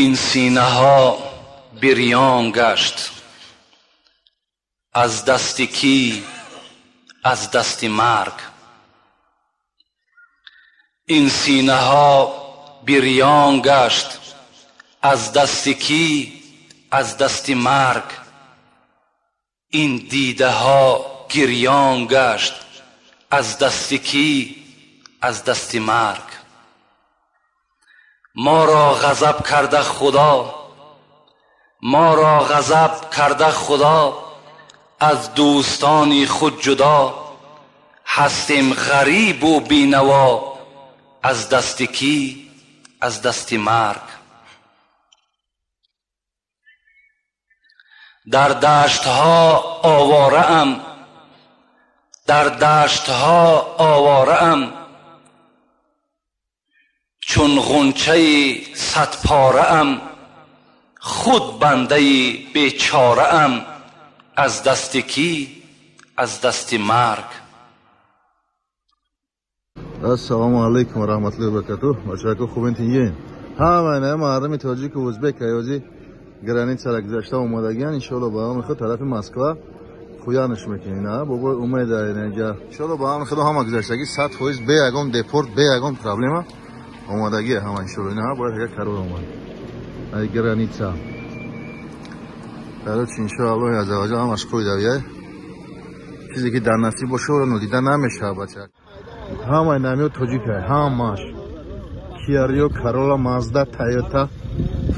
Ин синаҳо бирён гашт аз дасти кӣ? Аз дасти марг. Ин синаҳо бирён гашт аз дасти кӣ? Аз дасти марг. Ин дидаҳо гирён гашт аз дасти кӣ? Аз дасти марг. Моро ғазаб карда Худо, моро ғазаб карда Худо, аз дӯстони худ ҷудо, ҳастем ғарибу бенаво, аз дасти кӣ? Аз дасти марг. Дар даштҳо овораам, дар даштҳо овораам, чун ғунчаи садпораам, худ бандаи бечораам, аз дасти кӣ? Аз дасти марг. Ассалому алайкум ва раҳматуллоҳи ва баракатуҳ. Бачаҳо хубен тинҷин? Ҳама ина мардуми тоҷику ӯзбек аёзи границара гузашта омадагиян. Иншоалло ба ҳами худ тарафи Москва хуянаш мекунем. На бобои умеда инҷа. Иншоалло ба ҳами худ ҳама гузаштагӣ 100% бе ягон депорт, бе ягон проблема омадагия ҳама иншоалло. Ина бояд ага карор омад. Ай граница. Короче, иншоалло азза ва ҷалла ҳамаш қӯйдавия. Чизе ки дар насиб боша, ӯро нодида намешавад бача. Ҳамаи намиё тоҷика, ҳамаш. Kia Rio, Corolla, Mazda, Toyota,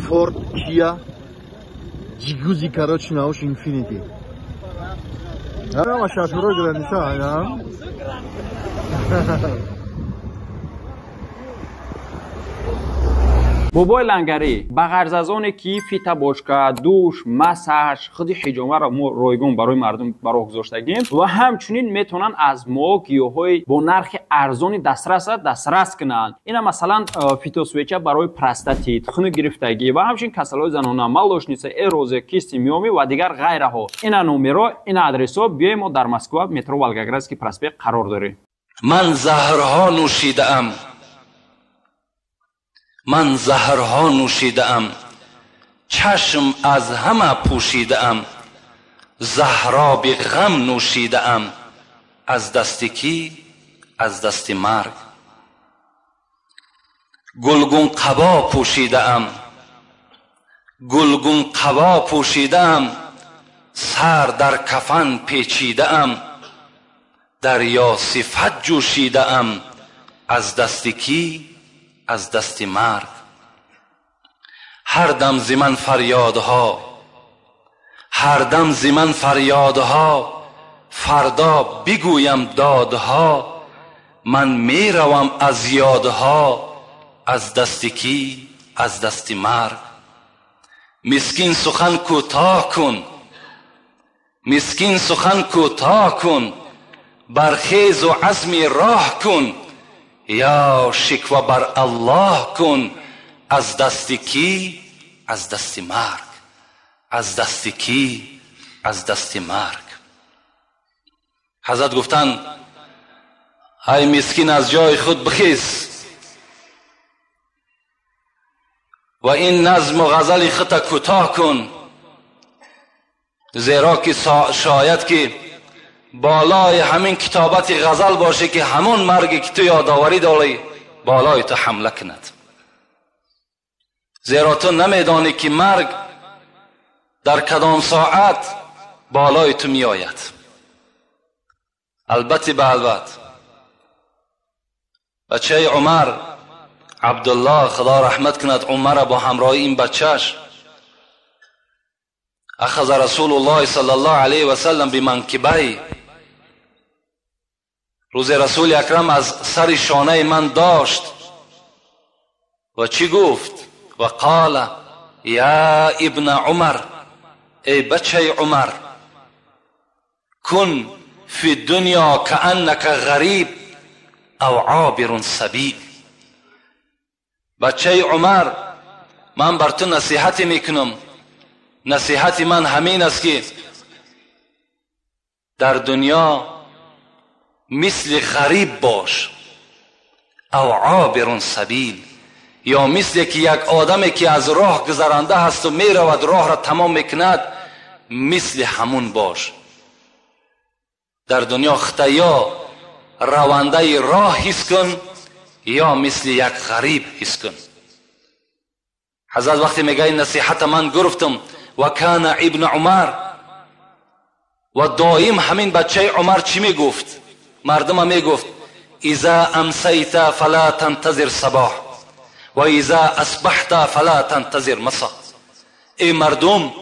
Ford, Kia, Jiguzi, короче, науш Infiniti. Ҳама шафёро граница, ая. Бобои Лангарӣ ба ғарз аз оне ки фитобочка, душ, массаж, худи ҳиҷомаро мо ройгон барои мардум ба роҳ гузоштагем ва ҳамчунин метавонанд аз мо гиёҳҳои бо нархи арзони дастраса дастрас кунанд. Ина масалан фитосвеча барои простатит, хунугирифтагӣ ва ҳамчунин касалҳои занона, молочница, эрозия, кисти, миоми ва дигар ғайраҳо. Ина номеро, ина адресҳо. Биёем, мо дар Москва, метро Волгоградский проспект қарор дорем. Ман заҳрҳо нӯшидаам, ман заҳрҳо нӯшидаам, чашм аз ҳама пӯшидаам, заҳроби ғам нӯшидаам, аз дасти кӣ? Аз дасти марг. Гулгун қабо пӯшидаам, гулгун қабо пӯшидаам, сар дар кафан печидаам, дарё сифат ҷӯшидаам, аз дасти кӣ? Аз дасти марг. Ҳар дам зи ман фарёдҳо, ҳар дам зи ман фарёдҳо, фардо бигӯям додҳо, ман меравам аз ёдҳо, аз дасти кӣ? Аз дасти марг. Мискин сухан кӯтоҳ кун, мискин сухан кӯтоҳ кун, бархезу азми роҳ кун, ё шиква бар Аллоҳ кун, аз дасти кӣ? Аз дасти марг. Аз дасти кӣ? Аз дасти марг. Ҳазрат гуфтанд: ай мискин, аз ҷои худ бихез ва ин назму ғазали худта кӯтоҳ кун, зеро ки шояд ки болои ҳамин китобати ғазал боше ки ҳамон марге ки ту ёдоварӣ дорӣ болои ту ҳамла кунад, зеро ту намедонӣ ки марг дар кадом соат болои ту меояд. Албатта ба албат бачаи Умар Абдуллоҳ, худо раҳмат кунад Умара бо ҳамроҳи ин бачаш, ахаза Расулуллоҳ саллаллоҳу алайҳи васаллам биманкибай, рӯзе Расули Акрам аз сари шонаи ман дошт ва чӣ гуфт? Ва қола я ибна Умар, эй бачаи Умар, кун фи дунё кааннака ғариб ав обирун сабил. Бачаи Умар, ман бар ту насиҳате мекунам. Насиҳати ман ҳамин аст ки дар дунё мисли ғариб бош, ав обирун сабил, یا مثل که یک آدمی که از راه گذرانده هست و میرود راه را تمام میکند، مثل همون باش. در دنیا خطا یا رونده راه حس کن یا مثل یک غریب حس کن. حضرت وقتی میگه این نصیحت من گرفتم، و کان ابن عمر، و دائم همین بچه عمر چی میگفت؟ مردم میگفت اذا امسیت فلا تنتظر صباح و اذا اصبحت فلا تنتظر مساء. ای مردم،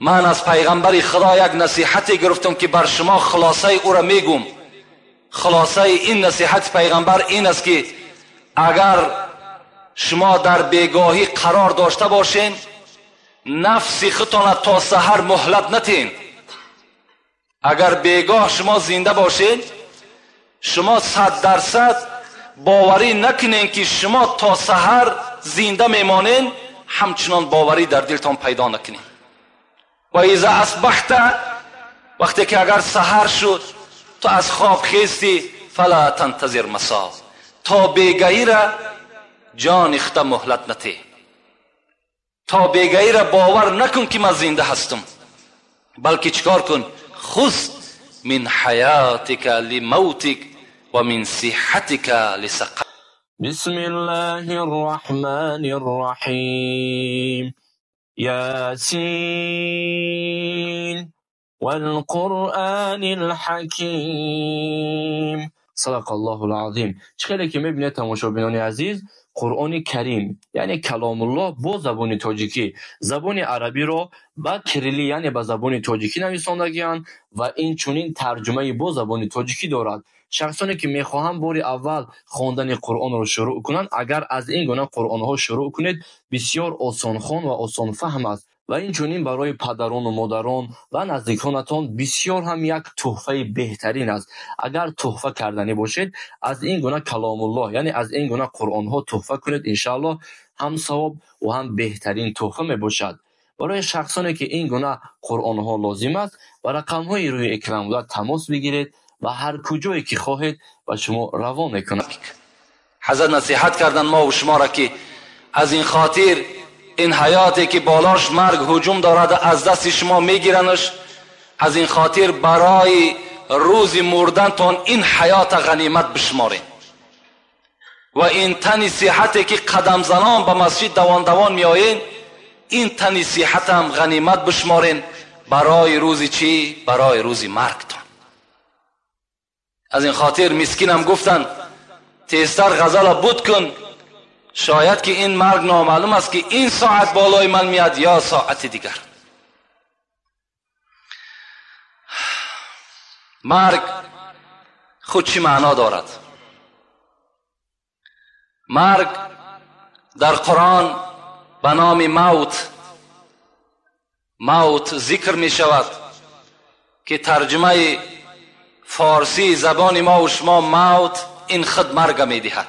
من از پیغمبر خدا یک نصیحتی گرفتم که بر شما خلاصه او را میگم. خلاصه این نصیحت پیغمبر این است که اگر شما در بیگاهی قرار داشته باشین، نفس خودتان تا سحر مهلت نتین. اگر بیگاه شما زنده باشین، شما 100% باوری نکنین که شما تا سحر زنده میمانین، همچنان باوری در دلتان پیدا نکنین. و اذا اصبحت، وقتی که اگر سحر شد تو از خواب خیستی، فلا تنتظر مساء، تا بیگاهی را جان خود مهلت نتی، تا بیگاهی را باور نکن که من زنده هستم، بلکه چیکار کن؟ خذ من حیاتک لموتک و من صحتک لسقمک. بسم الله الرحمن الرحیم. یاسین والقرآن الحکیم. صدق الله العظیم. چه خیلی که میبینید تماشابینان عزیز، قرآن کریم یعنی کلام الله با زبان تاجیکی، زبان عربی رو با کریلی یعنی با زبان تاجیکی نویساندگی‌اند و این چنین ترجمه با زبان تاجیکی دارد. شخصانی که میخواهند بار اول خواندن قرآن را شروع کنند، اگر از این گونه قرآن ها شروع کنید، بسیار آسان خوان و آسان فهم است و این چنین برای پدران و مادران و نزدیکانتان بسیار هم یک تحفه بهترین است. اگر تحفه کردنی باشید، از این گونه کلام الله یعنی از این گونه قرآن ها تحفه کنید، انشاءالله هم ثواب و هم بهترین تحفه می باشد. برای شخصانی که این گونه قرآن ها لازم است، و رقم های روی اکران بوده تماس بگیرید و هر کجایی که خواهید و شما روان میکنند. حضرت نصیحت کردن ما و شما را که از این خاطر این حیاتی که بالاش مرگ هجوم دارد از دست شما میگیرنش، از این خاطر برای روز مردنتان این حیات غنیمت بشمارین و این تن صحتی که قدم زنان به مسجد دوان دوان میآیین، این تن صحت هم غنیمت بشمارین برای روز چی؟ برای روز مرگتان. از این خاطر مسکینم گفتن تیزتر غزل بود کن، شاید که این مرگ نامعلوم است که این ساعت بالای من میاد یا ساعت دیگر. مرگ خود چی معنا دارد؟ مرگ در قرآن به نام موت، موت ذکر می شود که ترجمه فارسی زبان ما و شما موت این خود مرگ می دهد.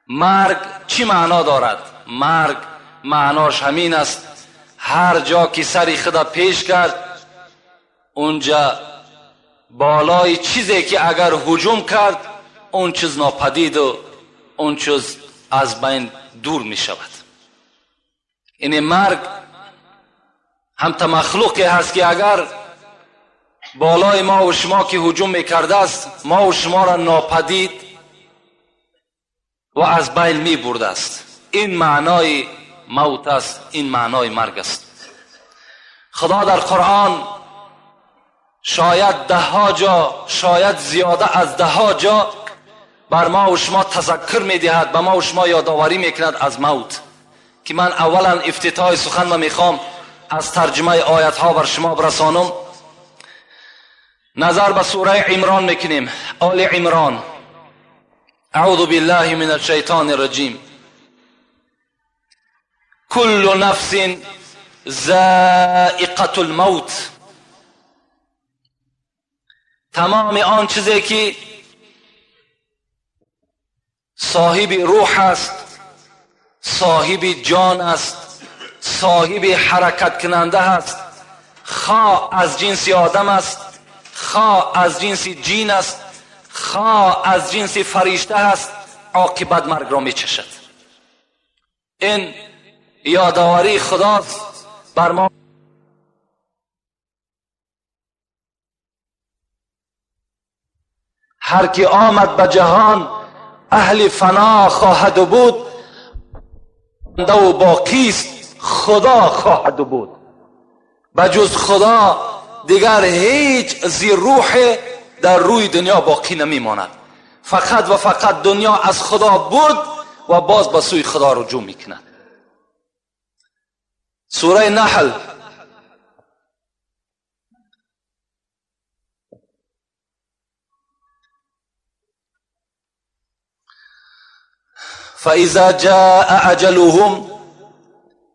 مرگ چی معنا دارد؟ مرگ معناش همین است، هر جا که سری خدا پیش کرد اونجا بالای چیزی که اگر هجوم کرد اون چیز ناپدید و اون چیز از بین دور می شود. این مرگ هم تا مخلوقی هست که اگر بالای ما و شما که هجوم میکرده است، ما و شما را ناپدید و از بین می برده است. این معنای موت است، این معنای مرگ است. خدا در قرآن شاید ده ها جا، شاید زیاده از ده ها جا بر ما و شما تذکر می دهد، به ما و شما یادآوری می کند از موت، که من اولا افتتاح سخن ما میخوام از ترجمه آیت ها بر شما برسانم. نظر به سوره عمران میکنیم، آل عمران. اعوذ بالله من الشیطان الرجیم. کل نفس ذائقة الموت. تمام آن چیزی که صاحب روح است، صاحب جان است، صاحب حرکت کننده است، خواه از جنس آدم است، خواه از جنس جین است، خواه از جنس فرشته است، عاقبت مرگ را می چشد. این یادآوری خداست بر ما. هر کی آمد به جهان اهل فنا خواهد بود، بنده و باقی است خدا خواهد بود. بجز خدا دیگر هیچ زی روح در روی دنیا باقی نمیماند. فقط و فقط دنیا از خدا بود و باز به سوی خدا رجوع میکند. سوره نحل فإذا جاء أجلهم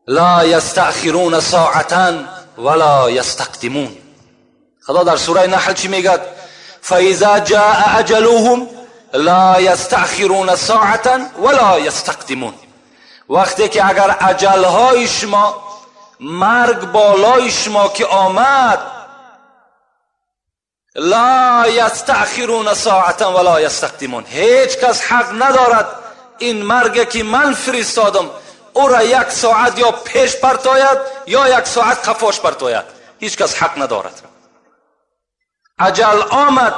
لا يستأخرون ساعة ولا يستقدمون. خدا در سوره نحل چی میگه؟ فإذا جاء أجلهم لا يستأخرون ساعة ولا يستقدمون. وقتی که اگر اجلهای شما، مرگ بالای شما که آمد، لا یستأخرون ساعة ولا یستقدمون، هیچ کس حق ندارد این مرگ که من فرستادم او را یک ساعت یا پیش پرتاید یا یک ساعت قفاش پرتاید. هیچ کس حق ندارد. اجل آمد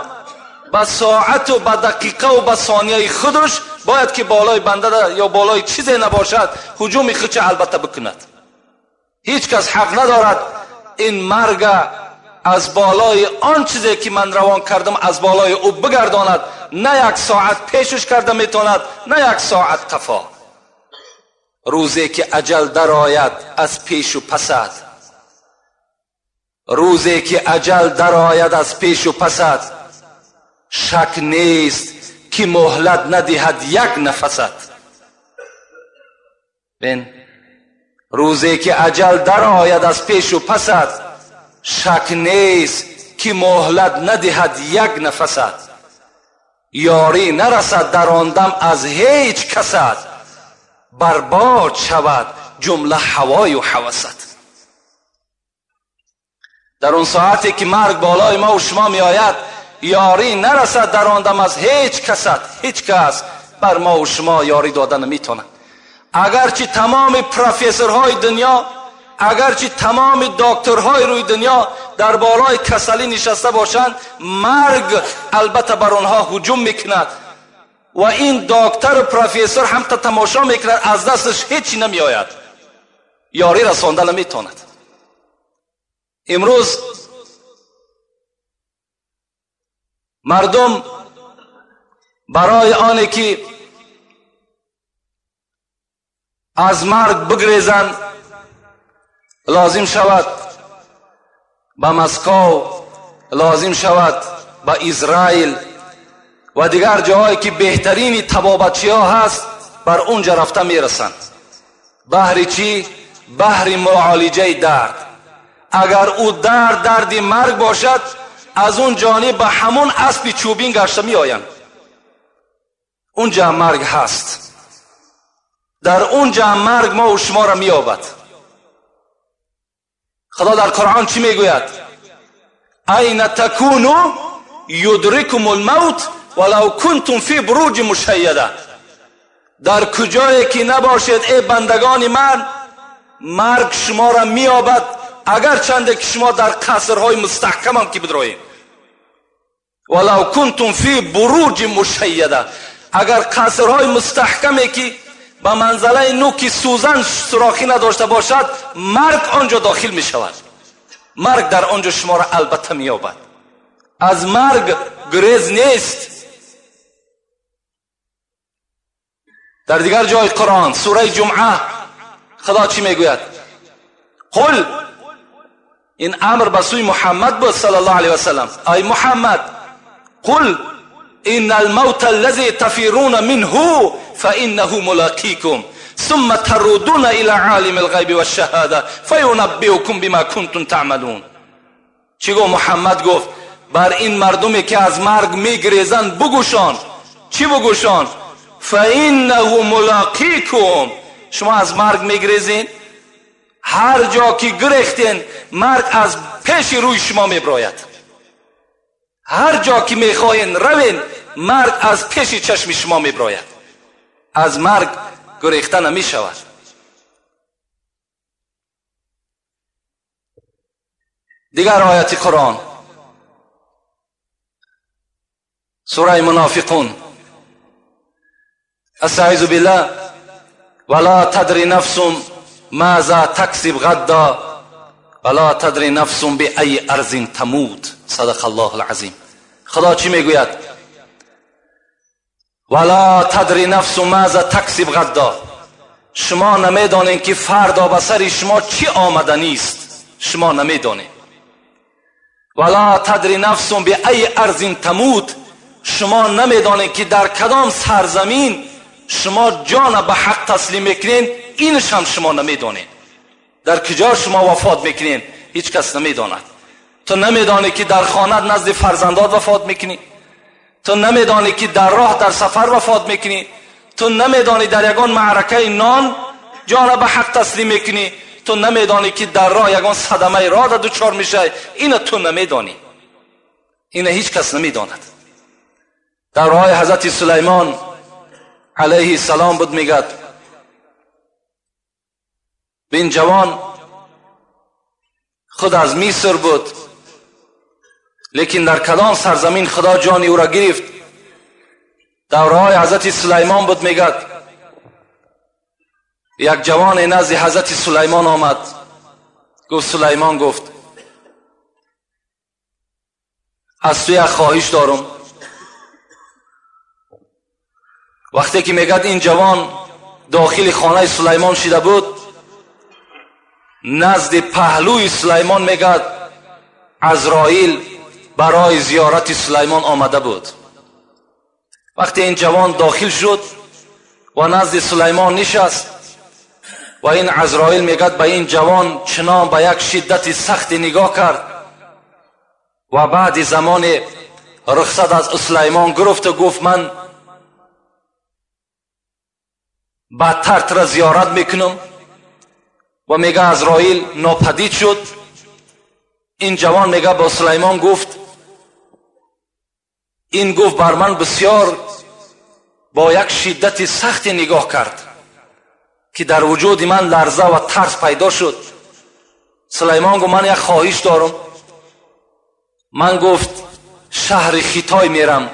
به ساعت و به دقیقه و به ثانیه خودش باید که بالای بنده یا بالای چیزی نباشد هجوم خودش البته بکند. هیچ کس حق ندارد این مرگ از بالای آن چیزی که من روان کردم از بالای او بگرداند. نه یک ساعت پیشش کرده میتواند، نه یک ساعت قفا. روزی که اجل درآید از پیش و پسد، روزی که اجل درآید از پیش و پسد، شک نیست که مهلت ندهد یک نفست. بین روزی که اجل درآید از پیش و پسد، شک نیست که مهلت ندهد یک نفست. یاری نرسد در آن دم از هیچ کست، برباد شود جمله هوای و هوست. در اون ساعتی که مرگ بالای ما و شما می آید، یاری نرسد در آن دم از هیچ کست. هیچ کس بر ما و شما یاری دادن نمیتواند. اگرچه تمام پروفسورهای دنیا، اگرچه تمام دکترهای روی دنیا در بالای کسلی نشسته باشند، مرگ البته بر آنها هجوم میکند و این دکتر و پروفسور هم تا تماشا میکند، از دستش هیچی نمیآید، یاری رسانده نمیتواند. امروز مردم برای آنی که از مرگ بگریزند لازم شود به مسکو، لازم شود به اسرائیل و دیگر جاهایی که بهترین طبابتچی ها هست بر اونجا رفته میرسند. بهر چی؟ بهر معالجه درد. اگر او درد درد مرگ باشد، از اون جانب به همون اسب چوبین گشته می آیند. اونجا مرگ هست، در اونجا مرگ ما و شما را می یابد. خدا در قرآن چی میگوید؟ این تکونو یدرکم الموت ولو کنتم فی بروج مشیده. در کجایی که نباشید ای بندگان من، مرگ شما را مییابد، اگر چنده که شما در قصرهای مستحکم هم که بدروید. ولو کنتم فی بروج مشیده، اگر قصرهای مستحکمی که به منزله نوک سوزن سوراخی نداشته باشد، مرگ آنجا داخل می شود. مرگ در آنجا شما را البته می یابد. از مرگ گریز نیست. در دیگر جای قرآن سوره جمعه خدا چی میگوید؟ قل، این امر به سوی محمد بود صلی الله علیه و سلم، ای محمد قل ان الموت الذي تفرون منه فانه ملاقيكم ثم تردون الى عالم الغیب والشهاده فینبئکم بما کنتم تعملون. چی گفت محمد؟ گفت بر این مردمی که از مرگ میگریزند بگوشان. چی بگوشان؟ فانه ملاقیکم. شما از مرگ میگریزین، هر جا که گریختین مرگ از پیش روی شما میبراید. هر جا که میخواین روین مرگ از پیش چشم شما میبراید. از مرگ گریخته نمیشود. Дигар ояти Қуръон, сураи Мунофиқун, астаизу биллаҳ: вала тадри нафсун маза таксиб ғадда вала тадри нафсун биайи арзин тамут. Садақа Аллоҳу алазим. Худо чӣ мегӯяд? Вала тадри нафсун маза таксиб ғадда. Шумо намедонед, ки фардо ба сари шумо чӣ омаданист. Шумо намедонед. Вала тадри нафсун биайи арзин тамут. Шумо намедонед, ки дар кадом сарзамин шумо ҷона ба ҳақ таслим мекунед, инаш ҳам шумо намедонед. Дар куҷо шумо вафот мекунед, ҳеҷ кас намедонад. Ту намедонӣ, ки дар хонат назди фарзандот вафот мекунӣ. Ту намедонӣ, ки дар роҳ дар сафар вафот мекунӣ. Ту намедонӣ дар ягон маъракаи нон ҷона ба ҳақ таслим мекунӣ. Ту намедонӣ, ки дар роҳ ягон садамаи роҳ дучор мешавӣ. Ина ту намедонӣ. Ина ҳеҷ кас намедонад. Дар роҳи ҳазрати Сулаймон алайҳи салом буд, мегӯяд: ин ҷавон худ аз Миср буд, лекин дар кадом сарзамин Худо ҷони ӯро гирифт. Дар роҳи ҳазрати Сулаймон буд, мегӯяд: як ҷавоне назди ҳазрати Сулаймон омад. Гуфт: Сулаймон, гуфт, аз ту як хоҳиш дорам. Вақте ки мегӯяд ин ҷавон дохили хонаи Сулаймон шида буд, назди паҳлӯи Сулаймон, мегӯяд, Азроил барои зиёрати Сулаймон омада буд. Вақте ин ҷавон дохил шуд ва назди Сулаймон нишаст, ва ин Азроил, мегӯяд, ба ин ҷавон чунон ба як шиддати сахте нигоҳ кард ва баъди замоне рухсат аз Сулаймон гирифту гуфт: ман бадтар туро зиёрат мекунам. Ва мега Азроил нопадид шуд. Ин ҷавон, мега, ба Сулаймон гуфт: ин, гуфт, бар ман бисёр бо як шиддати сахте нигоҳ кард, ки дар вуҷуди ман ларза ва тарс пайдо шуд. Сулаймон гуфт: ман як хоҳиш дорам. Ман, гуфт, шаҳри Хитой мерам,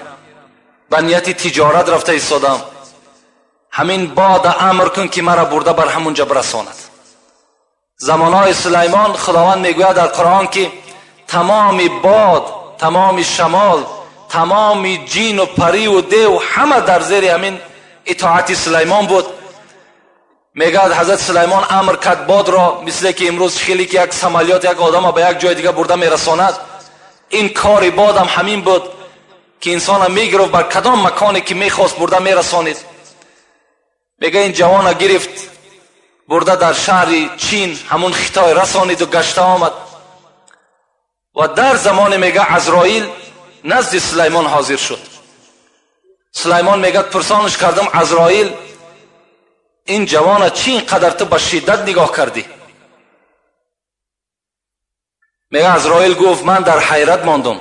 ба нияти тиҷорат рафта истодам. Ҳамин бода амр кун, ки маро бурда бар ҳамунҷа бирасонад. Замонҳои Сулаймон Худованд мегӯяд дар Қуръон, ки тамоми бод, тамоми шамол, тамоми ҷину париву дев ҳама дар зери ҳамин итоати Сулаймон буд. Мегӯяд ҳазрат Сулаймон амр кард бодро, мисле ки имрӯз хеле ки як самолёт як одама ба як ҷои дига бурда мерасонад. Ин кори бодам ҳамин буд, ки инсона мегирифт, бар кадом маконе ки мехост бурда мерасонид. Мега ин ҷавона гирифт, бурда дар шаҳри Чин, ҳамун Хитой расониду гашта омад. Ва дар замоне, мега, Азроил назди Сулаймон ҳозир шуд. Сулаймон, мегӯяд, пурсонаш кардам: Азроил, ин ҷавона чӣ ин қадар ту ба шиддат нигоҳ кардӣ? Мега Азроил гуфт: ман дар ҳайрат мондум.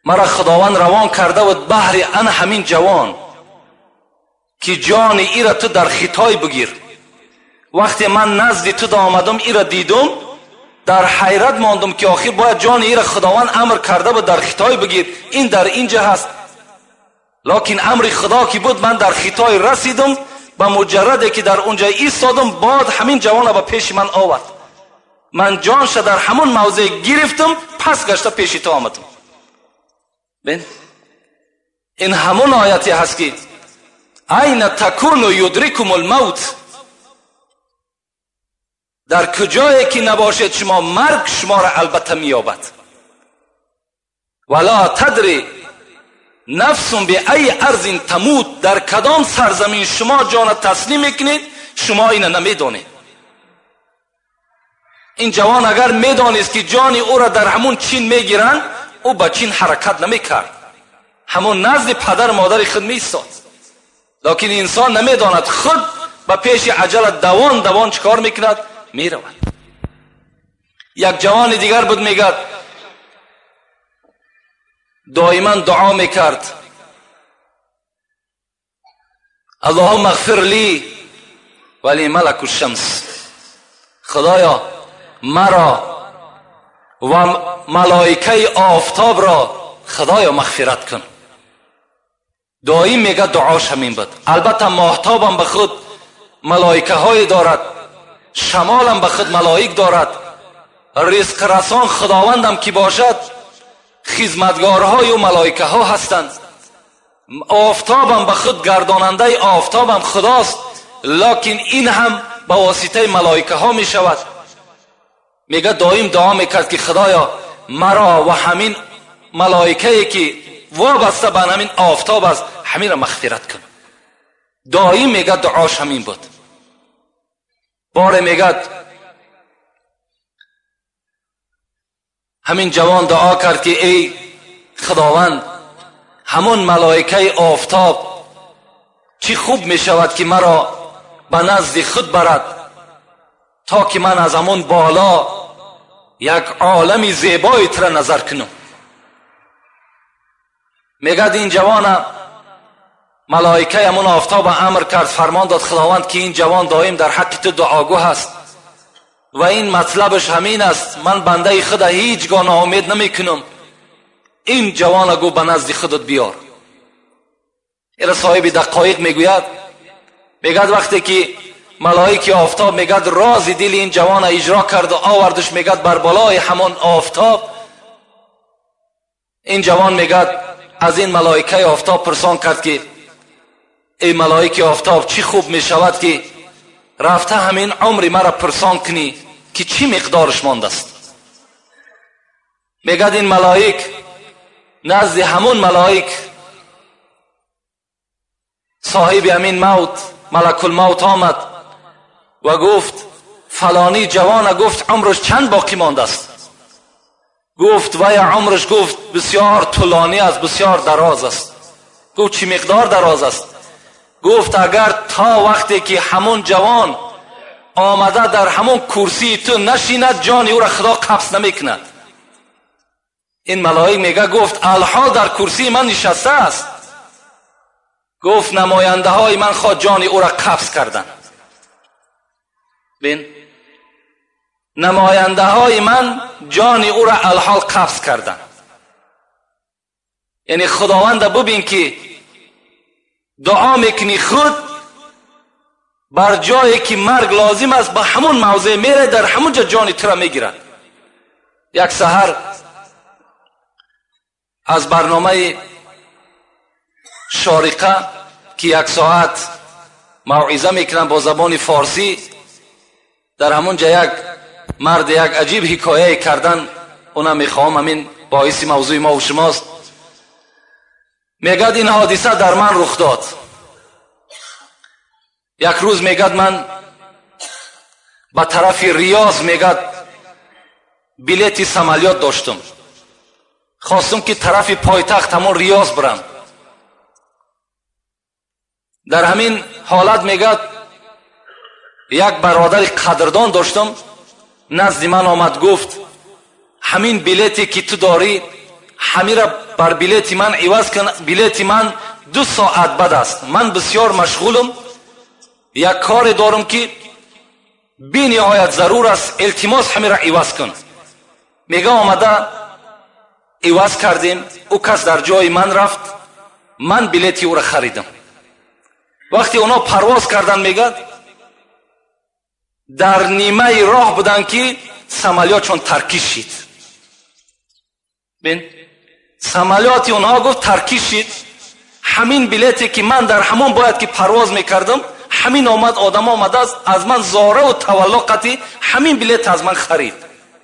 Маро Худованд равон карда буд баҳри ана ҳамин ҷавон, ки ҷони ира ту дар Хитой бигир. Вақте ман назди ту омадам, ира дидум, дар ҳайрат мондум, ки охир бояд ҷони ира Худованд амр карда буд дар Хитой бигир, ин дар инҷа ҳаст. Локин амри Худо ки буд, ман дар Хитой расидум. Ба муҷарраде ки дар унҷа истодум, бод ҳамин ҷавона ба пеши ман овард. Ман ҷонша дар ҳамун мавзеъ гирифтум, пас гашта пеши ту омадум. Бин, ин ҳамун ояте ҳаст, ки айна такуну юдрикум алмавт. Дар куҷое ки набошед шумо, марг шуморо албатта меёбад. Вала тадри нафсун биайи арзин тамут. Дар кадом сарзамин шумо ҷона таслим мекунед, шумо ина намедонед. Ин ҷавон агар медонист, ки ҷони ӯро дар ҳамун Чин мегиранд, ӯ ба Чин ҳаракат намекард, ҳамун назди падару модари худ меистод. Локин инсон намедонад, худ ба пеши аҷала давон давон чӣ кор мекунад? Меравад. Як ҷавони дигар буд, мегӯяд, доиман дуо мекард: Аллоҳумма ғфир ли ва ли малаку шамс. Худоё, маро و ملائکه آفتاب را خدایا مغفرت کن. دائم میگه دعاش همین بود. البته ماهتابم به خود ملائکه های دارد، شمالم به خود ملائک دارد، رزق رسان خداوندم که باشد خدمتگارهای و ملائکه ها هستند، آفتابم به خود گرداننده آفتابم خداست، لکن این هم به واسطه ملائکه ها می شود. میگه دائم دعا میکرد که خدایا مرا و همین ملائکه که وابسته به همین آفتاب است همین را مغفرت کن. دائم میگه دعاش همین بود. باره میگه همین جوان دعا کرد که ای خداوند همون ملائکه آفتاب چی خوب میشود که مرا به نزد خود برد تا که من از همون بالا یک عالم زیبایی تر نظر کنم. میگه این جوان ملائکه همون آفتاب امر کرد، فرمان داد خداوند که این جوان دائم در حق تو دعاگو هست و این مطلبش همین است، من بنده خود هیچگاه ناامید نمیکنم، این جوان گو به نزد خودت بیار. ایره صاحب دقایق میگوید، میگد وقتی که ملائکه آفتاب میگد راز دل این جوان اجرا کرد و آوردش، میگد بر بالای همان آفتاب، این جوان میگد از این ملائکه آفتاب پرسان کرد که ای ملائکه آفتاب چی خوب میشود که رفته همین عمری مرا پرسان کنی که چی مقدارش مانده است. میگد این ملائک نزد همون ملائک صاحب همین موت ملک الموت آمد و گفت فلانی جوان گفت عمرش چند باقی مانده است؟ گفت وی عمرش گفت بسیار طولانی است، بسیار دراز است. گفت چی مقدار دراز است؟ گفت اگر تا وقتی که همون جوان آمده در همون کرسی تو نشیند جان او را خدا قبض نمیکند. این ملائک میگه گفت الحال در کرسی من نشسته است. گفت نماینده های من خواه جان او را قبض کردن. بین نماینده های من جان او را الحال قبض کردن. یعنی خداوند ببین که دعا میکنی خود بر جایی که مرگ لازم است به همون موضع میره، در همون جا جان تو را میگیرد. یک سحر از برنامه شارقه که یک ساعت موعظه میکنن با زبان فارسی، در همون جا یک مرد یک عجیب حکایه کردن، اونم میخوام همین باعث موضوع ما و شماست. میگد این حادثه در من رخ داد. یک روز میگد من به طرف ریاض میگد بلیت سمالیات داشتم، خواستم که طرف پایتخت همون ریاض برم. در همین حالت میگد یک برادر قدردان داشتم، نزد من آمد گفت همین بلیتی که تو داری همین را بر بلیت من عوض کن، بلیت من 2 ساعت بعد است، من بسیار مشغولم، یک کار دارم که بی نهایت ضرور است، التماس همین را عوض کن. میگه آمده عوض کردیم، او کس در جای من رفت، من بلیتی او را خریدم. وقتی اونا پرواز کردن میگه در نیمه راه بودن که سمالیاتشون ترکیش شد. بین سمالیات اونها گفت ترکیش شد، همین بلیتی که من در همون باید که پرواز میکردم، همین آمد آدم آمده است از من زاره و تولقتی همین بلیت از من خرید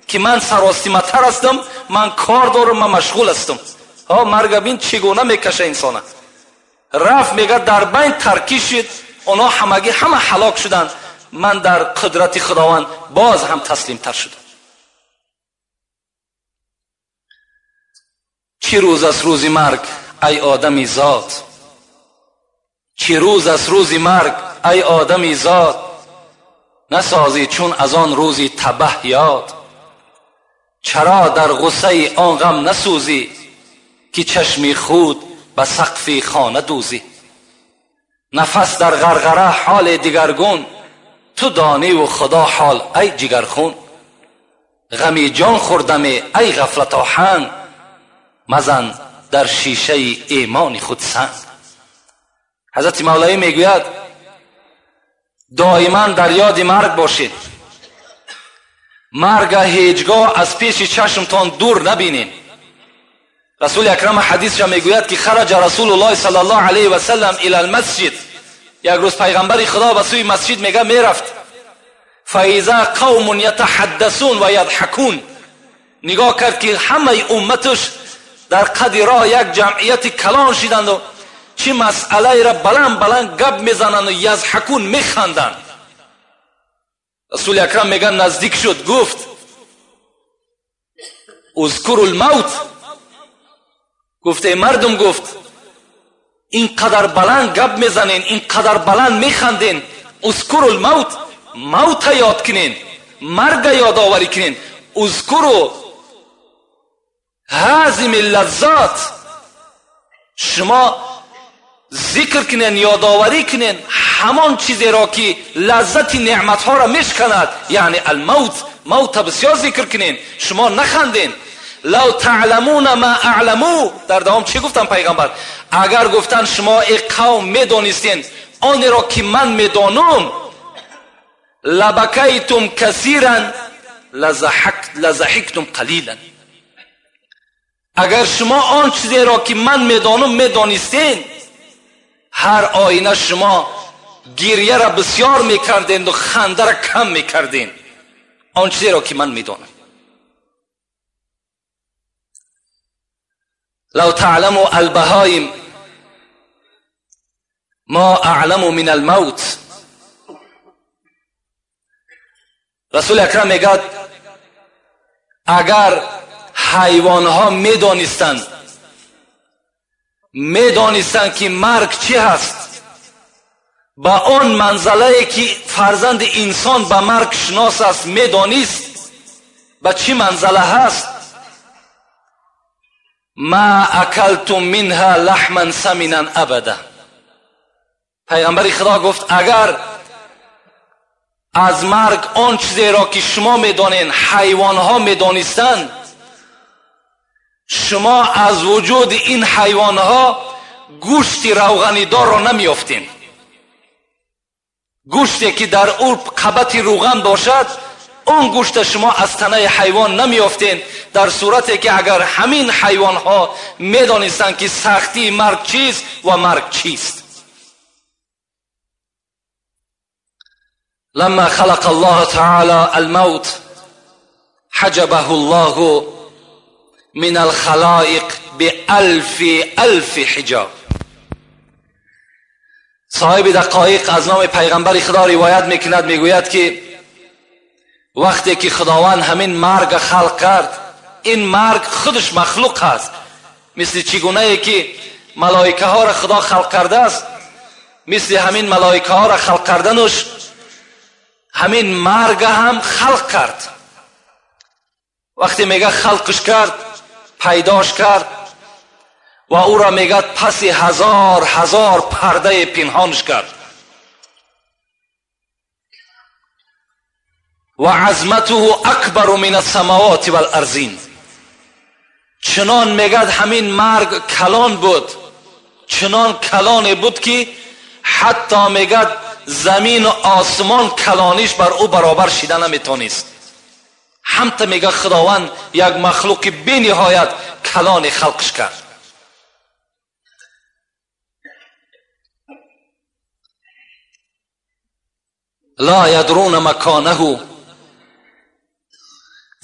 که من سراستیمتر هستم، من کار دارم، من مشغول هستم. ها مرگ بین چگونه میکشه انسانه. رفت میگه در بین ترکیش شد، اونا همگی همه هلاک شدند، من در قدرت خداوند باز هم تسلیم تر شدم. چی روز از روز مرگ ای آدمی زاد، چی روز از روز مرگ ای آدمی زاد، نسازی چون از آن روزی تبه یاد. چرا در غصه آن غم نسوزی که چشمی خود به سقف خانه دوزی. نفس در غرغره حال دیگرگون، تو دانی و خدا حال ای جگرخون. غمی جان خوردم ای غفلت آهنگ، مزن در شیشه ایمان خود سنگ. حضرت مولوی میگوید دائما در یاد مرگ باشید، مرگ هیچگاه از پیش چشمتان دور نبینید. رسول اکرم حدیث را میگوید که خرج رسول الله صلی الله علیه و سلم الی المسجد، یک روز پیغمبر خدا به سوی مسجد میگه میرفت، فاذا قوم یتحدثون و یضحکون، نگاه کرد که همه امتش در قد راه یک جمعیت کلان شدند و چه مسئله را بلند بلند گپ میزنند و یضحکون میخندند. رسول اکرم میگه نزدیک شد، گفت اذکروا الموت، گفت ای مردم، گفت اینقدر بلند گپ میزنین، اینقدر بلند میخندین، اذکروا الموت، موت یاد کنین، مرگ یاد آوری کنین، اذکروا هازم اللذات، شما ذکر کنین، یادآوری کنین همان چیزی را که لذت نعمت ها را میشکند، یعنی الموت، موت بسیار ذکر کنین، شما نخندین. لو تعلمون ما اعلمو، در دوام چی گفتن پیغمبر؟ اگر گفتن شما ای قوم میدونستین آن را که من میدانم، لبکیتم کثیرا لضحکتم قلیلا، اگر شما آن چیزی را که من میدانم میدانستین، هر آینه شما گریه را بسیار میکردین و خنده را کم میکردین، آن چیزی را که من میدانم. لو تعلموا البهایم ما اعلم من الموت، رسول اکرم میگه اگر حیوانها میدانستند که مرگ چی هست، با آن منزله که فرزند انسان به مرگ شناس است میدانست به چی منزله هست، ما اکلتم منها لحما سمنا ابدا، پیغمبر خدا گفت اگر از مرگ آن چیزی را که شما میدانین حیوانها میدانستند، شما از وجود این حیوانها گوشت روغنی دار را نمیافتین، گوشتی که در او قبط روغن باشد اون گوشت شما از تنه حیوان نمیافتین، در صورتی که اگر همین حیوانها میدانستند که سختی مرگ چیست و مرگ چیست. لما خلق الله تعالی الموت حجبه الله من الخلائق بألف ألف حجاب. صاحب دقایق از نام پیغمبر خدا روایت میکند، میگوید که وقتی که خداوند همین مرگ خلق کرد، این مرگ خودش مخلوق هست، مثل چگونه ای که ملائکه ها را خدا خلق کرده است، مثل همین ملائکه ها را خلق کردنش همین مرگ هم خلق کرد. وقتی میگه خلقش کرد، پیداش کرد و او را میگه پس هزار هزار پرده پنهانش کرد و عظمته اکبر من السماوات والارضین، چنان میگه همین مرگ کلان بود، چنان کلان بود که حتی میگه زمین و آسمان کلانیش بر او برابر شیده نمیتونست. همتا میگه خداوند یک مخلوق بی نهایت کلان خلقش کرد. لا یدرون مکانه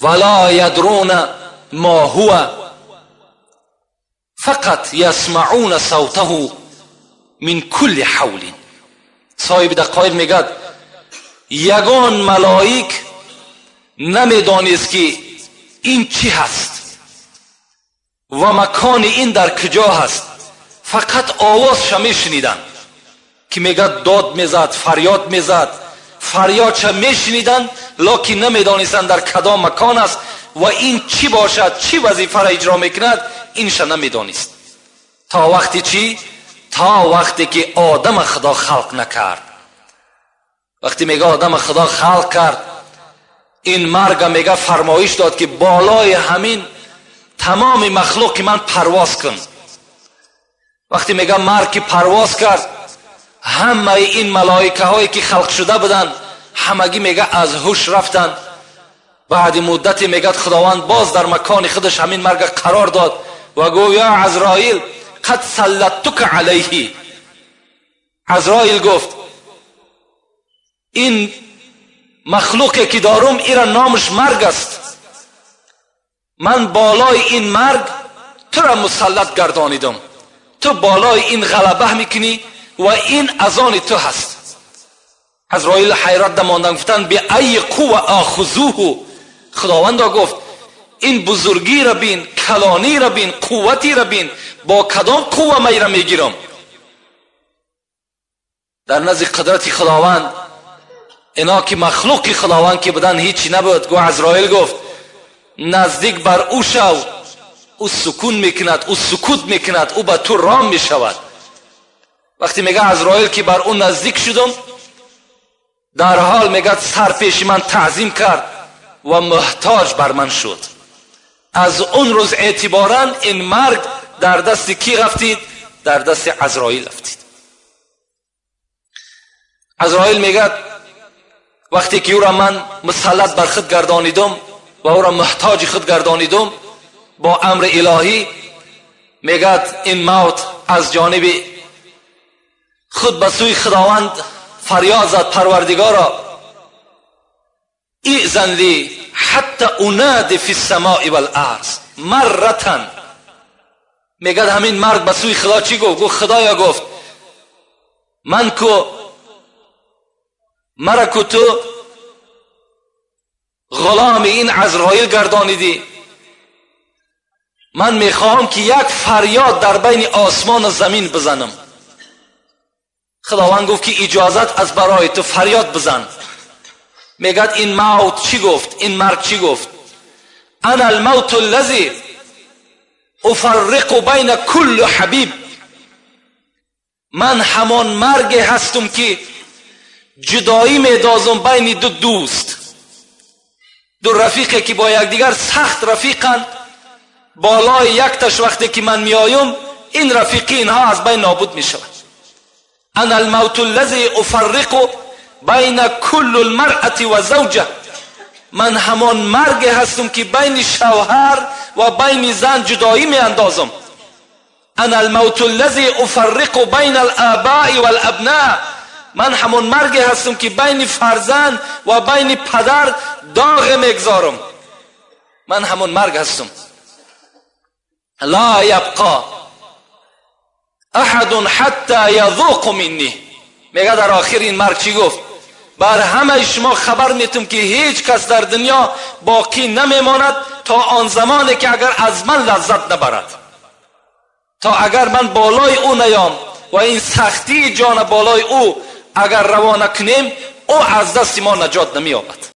ولا یدرون ما هو فقط یسمعون صوته من کل حول. صاحب دقایق میگه یگان ملائک نمیدانست که این چی هست و مکان این در کجا هست، فقط آوازش میشنیدن که میگه داد میزد، فریاد میزد، فریادش میشنیدن، لکن نمیدانستند در کدام مکان است و این چی باشد، چی وظیفه را اجرا میکند، اینش نمیدانست. تا وقتی چی؟ تا وقتی که آدم خدا خلق نکرد. وقتی میگه آدم خدا خلق کرد، این مرگ میگه فرمایش داد که بالای همین تمام مخلوق من پرواز کن. وقتی میگه مرگ که پرواز کرد، همه این ملائکه هایی که خلق شده بودن همگی میگه از هوش رفتن. بعد مدتی میگه خداوند باز در مکان خودش همین مرگ قرار داد و گفت یا عزرائیل قد سلطتک علیه. عزرائیل گفت این مخلوقی که دارم ایرا نامش مرگ است، من بالای این مرگ تو را مسلط گردانیدم، تو بالای این غلبه میکنی و این از آن تو هست. عزرائیل حیرت ماندن، گفتن به ای قوه آخذوه. خداوند گفت این بزرگی را بین، کلانی را بین، قوتی را بین، با کدام قوه من را میگیرم؟ در نزد قدرت خداوند اینا که مخلوق خداوند که بودن هیچی نبود. گو عزرائیل گفت نزدیک بر او شو، او سکون میکند، او سکوت میکند، او به تو رام میشود. وقتی میگه عزرائیل که بر او نزدیک شدم، در حال میگه سر پیش من تعظیم کرد و محتاج بر من شد. از اون روز اعتبارا این مرگ در دست کی رفتید؟ در دست عزرائیل رفتید. عزرائیل میگه وقتی که او را من مسلط بر خود گردانیدم و او را محتاج خود گردانیدم با امر الهی، میگه این موت از جانب خود به سوی خداوند فریاد زد، پروردگارا ایذن لی حتی انادی فی السماء والارض مرة. میگه همین مرگ به سوی خدا چی گفت؟ گفت خدایا، گفت من کو مرا کو تو غلام این عزرائیل گردانیدی، من میخواهم که یک فریاد در بین آسمان و زمین بزنم. خداوند گفت که اجازت از برای تو، فریاد بزن. میگد این موت چی گفت؟ این مرگ چی گفت؟ انا الموت الذی افرق بین کل حبیب. من همان مرگ هستم که جدایی میدازم بین دو دوست، دو رفیقی که با یکدیگر سخت رفیقند. بالای یک تش وقتی که من میایم این رفیقی اینها از بین نابود میشود. انا الموت الذی افرق بین کل المرأة و زوجه. من همان مرگ هستم که بین شوهر و بین زن جدایی می اندازم. انا الموت الذی افرق بین الآباء والابناء. من همان مرگ هستم که بین فرزند و بین پدر داغ میگذارم. من همان مرگ هستم. لا یبقى احد حتی یذوق منی. میگه در آخر این مرگ چی گفت؟ بر همه شما خبر میتم که هیچ کس در دنیا باقی نمیماند تا آن زمانی که اگر از من لذت نبرد، تا اگر من بالای او نیام و این سختی جان بالای او اگر روانه کنیم، او از دست ما نجات نمییابد.